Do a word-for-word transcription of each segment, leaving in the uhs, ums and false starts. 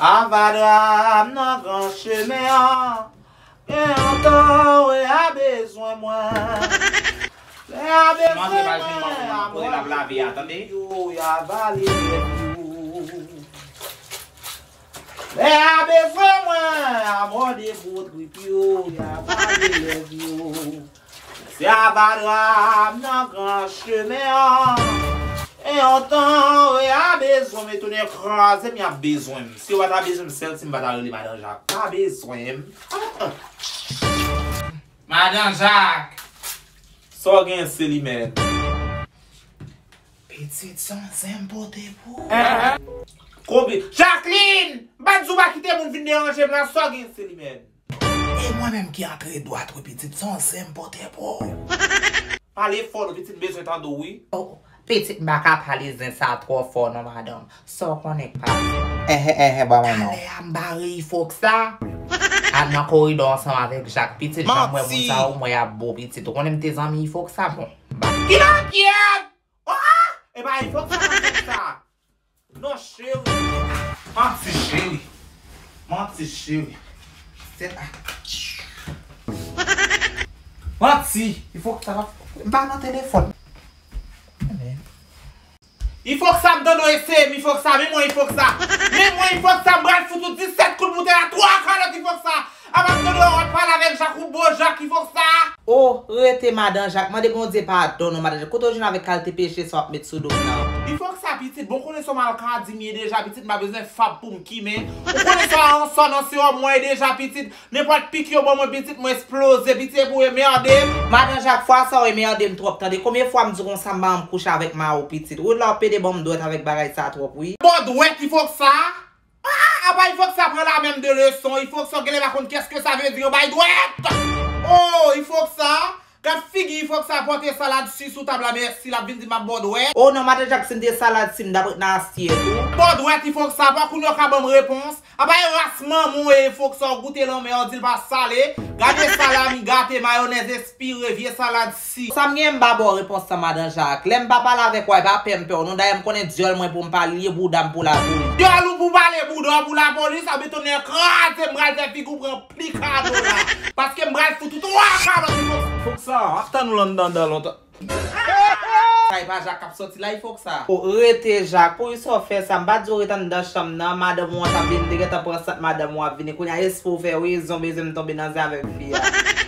Avadra m nan gran chemen an. Gen yon tan, Rea bezwen mwen. Rea bezwen mwen, amò de pou yo, Rea vale lèv yo. Rea bezwen mwen, amò de pou trip yo, Rea vale lèv yo. Se Avadra m nan gran chemen an. E yon tan, Rea bezwen m, e tonè kraze m, y ap bezwen m. Si yo pa ta bezwen m, sèl si m pa ta rele Madan Jak. Pa bezwen m. Ah, ah. Madan Jak. Sa w gen, Selimèn? Pitit, se yon zen m pote pou ou. Konbyen? Jacqueline! M pa t di w pa kite moun vin deranje m la, sa w gen, Selimèn? E mwen menm ki antre dwat wi, pitit, se yon zen m pote pou ou. Pale fò non, pitit, m bezwen tande w wi. Oh, pitit, m pa ka pale zen sa twò fò non, madanm. Sa w konnen k pase? Enhen, enhen, ba mwen non. Talè a m bare Ifoksa. Al nan koridò ansanm avèk Jak, pitit, jan m wè moun sa yo, m wè y ap bo, pitit. Ou konnen m te zanmi Ifoksa, bon. Ki langyèt? Oh, ah! E pa Ifoksa k ap fè sa. Non, cheri. Manti, cheri. Manti, cheri. Se pa. Manti. Ifoksa pa, m pa nan telefòn. Ifoksa m tande w eseye m, Ifoksa, men mwen Ifoksa. Men mwen Ifoksa, m pral fout ou disèt kout boutèy a twa kalòt Ifoksa. Apa m tande w ap pale avèk Jak ou bo Jak Ifoksa. O, rete Madan Jak, mande Bondye padon non Madan Jak. Kote w jwenn avèk kalite peche sa w ap met sou do m nan? Ifoksa pitit, bon konnen sa w mal ka di m ye deja pitit, m pa bezwen fab pou m kimen. Ou konnen sa yon sò nan sewòm mwen ye deja pitit. Nenpòt pik yo ban mwen pitit, mwen esploze, pitit, e pou w enmède m. Madan Jak, fwa sa w enmède m twòp tande. Konbyen fwa m di w konsa m pa janm kouche avèk mari w pitit? Ou la w pede ban m dwèt avèk bagay sa twòp wi. Ba w dwèt Ifoksa? Ah, apa Ifoksa pran la menm de leson? Ifoksa genlè pa konn qu'est-ce que ça veut dire bay dwèt. Oh, Ifoksa, gad figi Ifoksa pòte salad si sou tab la, mèsi, l ap vin di m ap ba w dwèt. Oh non, Madan Jak, si m te salad si m t ap ret nan asyèt ou. Ba w dwèt Ifoksa, pa kounye w ka ban m repons. Apa e ras manman w ye Ifoksa, w goute lanmè, w di l pa sale. Gade salami gate, mayonèz espire, vye salad si. Sa m gen m pa ba w repons lan Madan Jak. Lè m pa pale avèk w a, e pa pè m pè w non. Dayè m konnen dyòl mwen pou m pale, li ye bouda m pou lapolis. Dyòl ou pou pale, bouda w pou lapolis, a beton nè kraze, m pral fè figi w pran pli kado la. Paske m pral fout ou twa kalòt Ifoksa. Ifoksa, ap tann ou lan anndan dan lontan. Sa e pa Jak k ap sòti la, Ifoksa. O, rete Jak, poukisa w fè sa? M pa t di w ret anndan chanm nan, madanm ou an t ap vini, te gentan pran sant madanm ou ap vini. Kounye a espre w fè rezon, bezwen m tonbe nan zen avèk fi a.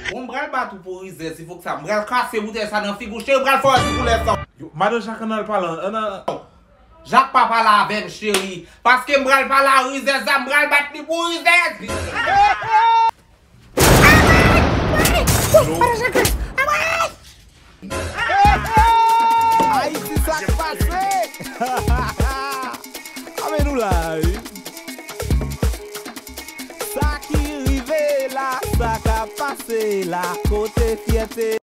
Bon, m pral bat ou pou rizèz, Ifoksa. M pral kase boutèy sa nan figi w, cheri, m pral fè w ti koulè san. Yo, madan Jak, ann al pale, ann al. Jak pa pale avè m, cheri. Paske m pral pale a rizèz la, m pral bat li pou rizèz. Ayiti, sa k pase? Ame nou la, wi. Sa ki rive la, sa k ap pase la, kote fyète?